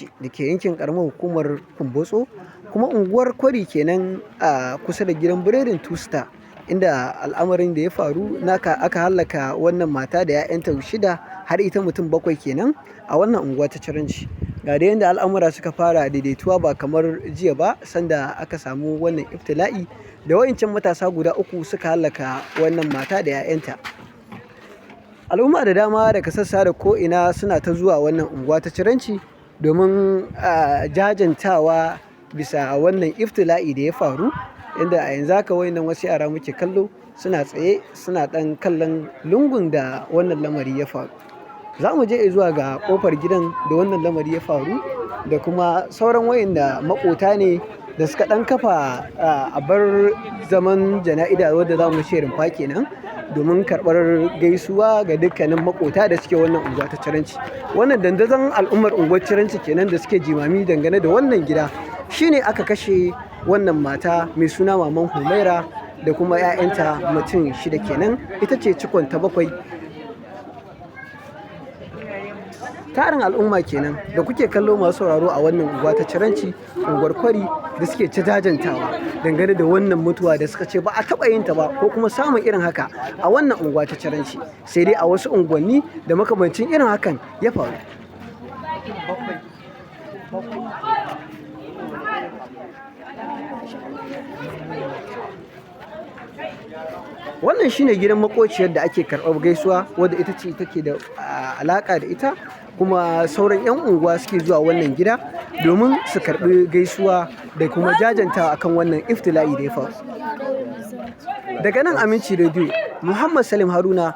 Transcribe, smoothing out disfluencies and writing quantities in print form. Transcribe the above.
Ciranci da ke yankin ƙaramar hukumar Kumbotso, kuma unguwar Kwari kenan a kusa da gidan biredin Two Star, inda al'amarin da ya faru naka aka hallaka wannan mata da 'ya'yanta shida, har ita mutum bakwai kenan a wannan unguwa ta Ciranci. Ga dai yadda al'amura suka fara daidaituwa ba kamar jiya ba, sanda aka samu wannan iftila'i da wa'incan matasa guda uku suka hallaka wannan mata da 'ya'yanta. Al'umma da dama daga sassa da ko'ina suna ta zuwa wannan unguwa ta Ciranci domin jajantawa bisa wannan iftila'i da ya faru, inda a yanzu haka wayannan wasu yara muke kallo suna tsaye suna ɗan kallon lungun da wannan lamari ya faru. Za mu je zuwa ga ƙofar gidan da wannan lamari ya faru da kuma sauran wayanda maƙota ne da suka ɗan kafa abar zaman jana'ida wadda za mu ce rumfa kenan, domin karɓar gaisuwa ga dukkanin maƙota da suke wannan unguwa ta Ciranci. Wannan dandazon al'ummar unguwar Ciranci kenan da suke jimami dangane da wannan gida. Shi ne aka kashe wannan mata mai suna Maman Humaira da kuma 'ya'yanta mutum shida kenan, ita ce cikon ta bakwai. Tarin al'umma kenan da kuke kallo masu sauraro a wannan unguwa ta Ciranci, unguwar Kwari, da suke ta jajantawa dangane da wannan mutuwa da suka ce ba a taɓa yin ta ba ko kuma samun irin haka a wannan unguwa ta Ciranci, sai dai a wasu unguwanni da makamancin irin hakan ya faru. Wannan shine gidan makociyar da ake karɓar gaisuwa, wadda ita ce take da alaƙa da ita, kuma sauran 'yan unguwa suke zuwa wannan gida domin su karɓi gaisuwa da kuma jajantawa akan wannan iftila'i da ya faru. Daga nan Aminci Radio, Muhammad Salim Haruna.